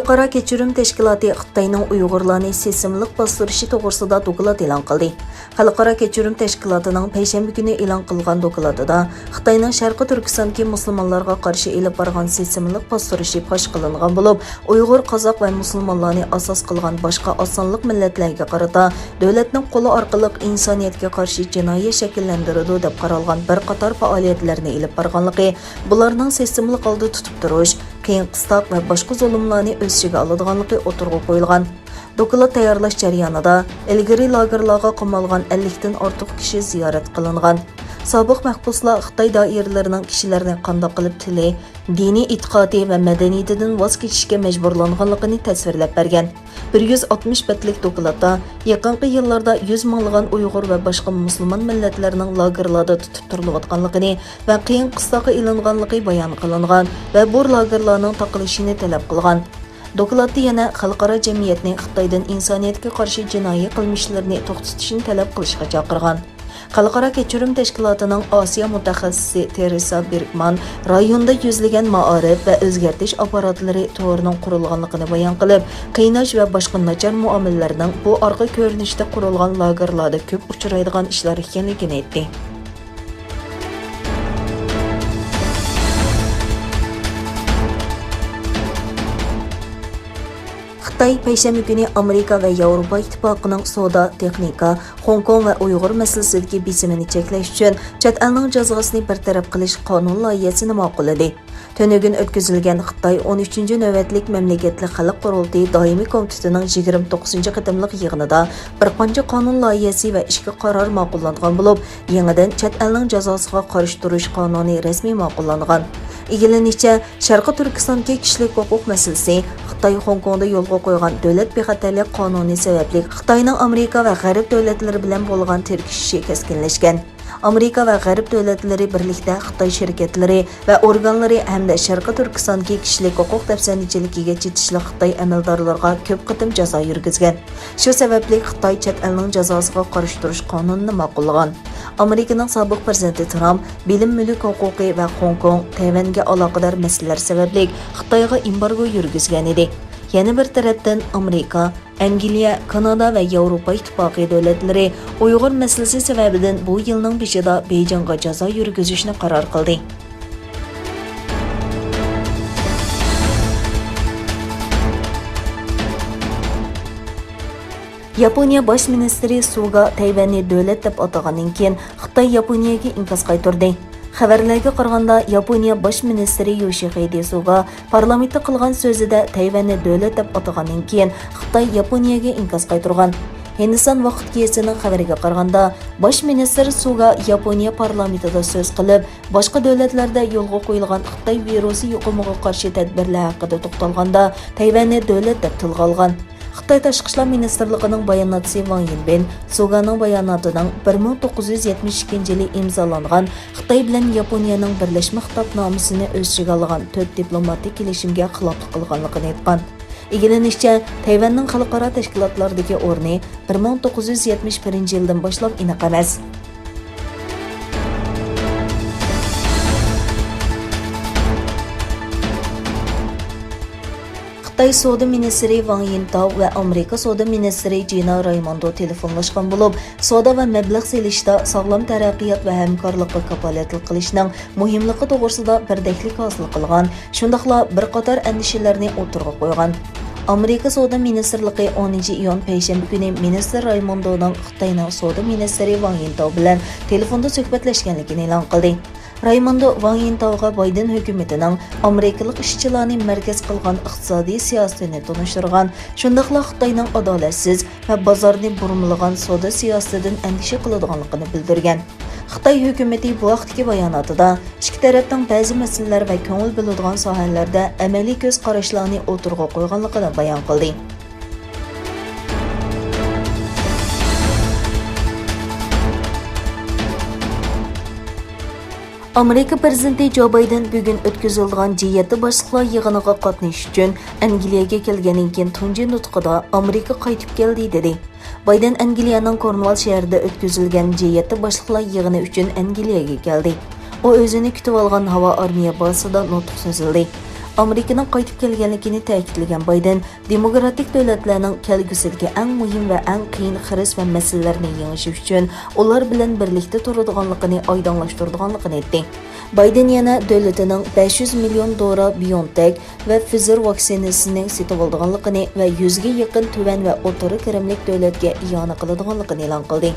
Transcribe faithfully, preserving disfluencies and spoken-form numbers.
خەلقئارا كەچۈرۈم تەشكىلاتى خىتاينىڭ ئۇيغۇرلارنى سىستېمىلىق باستۇرۇشى توغرىسىدا دوكلات ئېلان قىلدى. خەلقئارا كەچۈرۈم تەشكىلاتىنىڭ پەيشەنبە كۈنى ئېلان قىلغان دوكلاتىدا، خىتاينىڭ شەرقىي تۈركىستاندىكى مۇسۇلمانلارغا قارشى ئېلىپ بارغان سىستېمىلىق باستۇرۇشى پاش قىلىنغان بولۇپ، ئۇيغۇر، قازاق ۋە مۇسۇلمانلارنى ئاساس قىلغان باشقا ئاز سانلىق مىللەتلەرگە قارىتا دۆلەتنىڭ قولى ئارقىلىق ئىنسانىيەتكە قارشى جىنايەت شەكىللەندۈرىدۇ دەپ قارالغان بىر قاتار پائالىيەتلەرنى ئېلىپ بارغانلىقى، بۇلارنىڭ سىستېمىلىق ھالدا تۇتۇپ تۇرۇش، قىيىن قىستاق ۋە باشقا زۇلۇملارنى ئۆز ئىچىگە ئالىدىغانلىقى ئوتتۇرىغا قويۇلغان. دوكلات تەييارلاش جەريانىدا ئىلگىرى لاگېرلارغا قامالغان ئەللىكتىن ئارتۇق كىشى زىيارەت قىلىنغان. سابىق مەھبۇسلار خىتاي دائىرىلىرىنىڭ كىشىلەرنى قانداق قىلىپ تىلى، دىنىي ئېتىقادى ۋە مەدەنىيىتىدىن ۋاز كېچىشكە مەجبۇرلانغانلىقىنى تەسۋىرلەپ بەرگەن. بىر يۈز ئاتمىش بەتلىك دوكلاتتا يېقىنقى يىللاردا يۈز مىڭلىغان ئۇيغۇر ۋە باشقا مۇسۇلمان مىللەتلەرنىڭ لاگېرلاردا تۇتۇپ تۇرۇلۇۋاتقانلىقىنى ۋە قىيىن قىستاققا ئېلىنغانلىقى بايان قىلىنغان ۋە بۇ لاگېرلارنىڭ تاقىلىشىنى تەلەپ قىلغان. دوكلاتتا يەنە خەلقئارا جەمئىيەتنى خىتايدىن ئىنسانىيەتكە قارشى جىنايى قىلمىشلىرىنى توختىتىشنى تەلەپ قىلىشقا چاقىرغان. خەلقئارا كەچۈرۈم تەشكىلاتىنىڭ ئاسىيا مۇتەخەسسىسى تېرېسا بېرگمان رايوندا يۈزلىگەن مائارىپ ۋە ئۆزگەرتىش ئاپپاراتلىرى تورىنىڭ قۇرۇلغانلىقىنى بايان قىلىپ، قىيناش ۋە باشقا ناچار مۇئامىلىلەرنىڭ بۇ ئارقا كۆرۈنۈشتە قۇرۇلغان لاگېرلاردا كۆپ ئۇچرايدىغان ئىشلار ئىكەنلىكىنى ئېيتتى. خىتاي پەيشەنبە كۈنى ئامېرىكا ۋە ياۋروپا ئىتتىپاقىنىڭ سودا، تېخنىكا، خوڭكوڭ ۋە ئۇيغۇر مەسىلىسىدىكى بېسىمىنى چەكلەش ئۈچۈن چەت ئەلنىڭ جازاسىنى بىر تەرەپ قىلىش قانۇن لايىھەسىنى ماقۇللىدى. تۈنۈگۈن ئۆتكۈزۈلگەن خىتاي ئون ئۈچىنچى نۆۋەتلىك مەملىكەتلىك خەلق قۇرۇلتىيى دائىمىي كومىتېتىنىڭ يىگىرمە توققۇزىنچى قېتىملىق يىغىنىدا بىر قانچە قانۇن لايىھەسى ۋە ئىككى قارار ماقۇللانغان بولۇپ، يېڭىدىن چەت ئەلنىڭ جازاسىغا قارشى تۇرۇش قانۇنى رەسمىي ماقۇللانغان. ئىگىلىنىشىچە، شەرقىي تۈركىستاندىكى كىشىلىك ھوقۇق مەسىلىسى خىتاي خوڭكوڭدا يولغا قويغان دۆلەت بىخەتەرلىك قانۇنى سەۋەبلىك خىتاينىڭ ئامېرىكا ۋە غەرب دۆلەتلىرى بىلەن بولغان تىركىشىشى كەسكىنلەشكەن. ئامېرىكا ۋە غەرب دۆلەتلىرى بىرلىكتە خىتاي شىركەتلىرى ۋە ئورگانلىرى ھەمدە شەرقىي تۈركىستاندىكى كىشىلىك ھوقۇق دەپسەندىچىلىكىگە چېتىشلىق خىتاي ئەمەلدارلىرىغا كۆپ قېتىم جازا يۈرگۈزگەن. شۇ سەۋەبلىك خىتاي چەت ئەلنىڭ جازاسىغا قارشى تۇرۇش قانۇنىنى ماقۇللىغان. ئامېرىكىنىڭ سابىق پىرېزىدېنتى ترامپ بىلىم مۈلۈك ھوقۇقى ۋە خوڭكوڭ، تەيۋەنگە ئالاقىدار مەسىلىلەر سەۋەبلىك خىتايغا ئېمبارگو يۈرگۈزگەن ئىدى. يەنە بىر تەرەپتىن، ئامېرىكا، ئەنگلىيە، كانادا ۋە ياۋروپا ئىتتىپاقى دۆلەتلىرى ئۇيغۇر مەسىلىسى سەۋەبىدىن بۇ يىلنىڭ بېشىدا بېيجىڭغا جازا يۈرگۈزۈشنى قارار قىلدى. ياپونىيە باش مىنىستىرى سۇگا تەيۋەننى دۆلەت دەپ ئاتىغاندىن كېيىن، خىتاي ياپونىيەگە ئىنكاس قايتۇردى. خەۋەرلەرگە قارىغاندا، ياپونىيە باش مىنىستىرى يوشىخىدې سۇگا پارلامېنتتا قىلغان سۆزىدە تەيۋەننى دۆلەت دەپ ئاتىغاندىن كېيىن، خىتاي ياپونىيەگە ئىنكاس قايتۇرغان. ھىندىستان ۋاقىت گېزىتىنىڭ خەۋىرىگە قارىغاندا، باش مىنىستىر سۇگا ياپونىيە پارلامېنتىدا سۆز قىلىپ، باشقا دۆلەتلەردە يولغا قويۇلغان خىتاي ۋىرۇسى يۇقۇمىغا قارشى تەدبىرلەر ھەققىدە توختالغاندا، تەيۋەننى دۆلەت دەپ تىلغا ئالغان. خىتاي تاشقى ئىشلار مىنىستىرلىقىنىڭ باياناتچىسى ۋاڭ يىنبىن سۇگانىڭ باياناتىنىڭ بىر مىڭ توققۇز يۈز يەتمىش ئىككىنچى يىلى ئىمزالانغان خىتاي بىلەن ياپونىيەنىڭ بىرلەشمە خىتابنامىسىنى ئۆز ئىچىگە ئالغان تۆت دىپلوماتىك كېلىشىمگە خىلاپلىق قىلغانلىقىنى ئېيتقان. ئىگىلىنىشىچە، تەيۋەننىڭ خەلقئارا تەشكىلاتلاردىكى ئورنى بىر مىڭ توققۇز يۈز يەتمىش بىرىنچى يىلدىن باشلاپ ئېنىق ئەمەس. خىتاي سودا مىنىستىرى ۋاڭ يىنتاۋ ۋە ئامېرىكا سودا مىنىستىرى جىنا رايموندو تېلېفونلاشقان بولۇپ، سودا ۋە مەبلەغ سېلىشتا ساغلام تەرەققىيات ۋە ھەمكارلىققا كاپالەتلىك قىلىشنىڭ مۇھىملىقى توغرىسىدا بىردەكلىك ھاسىل قىلغان، شۇنداقلا بىر قاتار ئەندىشىلەرنى ئوتتۇرىغا قويغان. ئامېرىكا سودا مىنىستىرلىقى ئونىنچى ئىيۇن پەيشەنبە كۈنى مىنىستىر رايموندونىڭ خىتاينىڭ سودا مىنىستىرى ۋاڭ يىنتاۋ بىلەن تېلېفوندا سۆھبەتلەشكەنلىكىنى ئېلان قىلدى. رايموندو ۋاڭ يىنتاۋغا بايدېن ھۆكۈمىتىنىڭ ئامېرىكىلىق ئىشچىلارنى مەركەز قىلغان ئىقتىسادىي سىياسىتىنى تونۇشتۇرغان، شۇنداقلا خىتاينىڭ ئادالەتسىز ۋە بازارنى بۇرمىلىغان سودا سىياسىتىدىن ئەندىشە قىلىدىغانلىقىنى بىلدۈرگەن. خىتاي ھۆكۈمىتى بۇ ھەقتىكى باياناتىدا ئىككى تەرەپنىڭ بەزى مەسىلىلەر ۋە كۆڭۈل بۆلىدىغان ساھەلەردە ئەمەلىي كۆز قاراشلارنى ئوتتۇرىغا قويغانلىقىنى بايان قىلدى. ئامېرىكا پىرېزىدېنتى جو بايدېن بۈگۈن ئۆتكۈزۈلىدىغان جى يەتتە باشلىقلار يىغىنىغا قاتنىشىش ئۈچۈن ئەنگلىيەگە كەلگەندىن كېيىن تۇنجى نۇتقىدا ئامېرىكا قايتىپ كەلدى، دېدى. بايدېن ئەنگلىيەنىڭ كورنۋال شەھىرىدە ئۆتكۈزۈلگەن جى يەتتە باشلىقلار يىغىنى ئۈچۈن ئەنگلىيەگە كەلدى. ئۇ ئۆزىنى كۈتۈۋالغان ھاۋا ئارمىيە بازىسىدا نۇتۇق سۆزلىدى. ئامېرىكىنىڭ قايتىپ كەلگەنلىكىنى تەكىتلىگەن بايدېن، دېموكراتىك دۆلەتلەرنىڭ كەلگۈسىدىكى ئەڭ مۇھىم ۋە ئەڭ قىيىن خىرىس ۋە مەسىلىلەرنى يېڭىش ئۈچۈن ئۇلار بىلەن بىرلىكتە تۇرىدىغانلىقىنى ئايدىڭلاشتۇرىدىغانلىقىنى ئېيتتى. بايدېن يەنە دۆلىتىنىڭ بەش يۈز مىليون دورا بىيونتېك ۋە فىزېر ۋاكسىنىسىنى سېتىۋالىدىغانلىقىنى ۋە يۈزگە يېقىن تۆۋەن ۋە ئوتتۇرا كىرىملىك دۆلەتكە ئىئانە قىلىدىغانلىقىنى ئېلان قىلدى.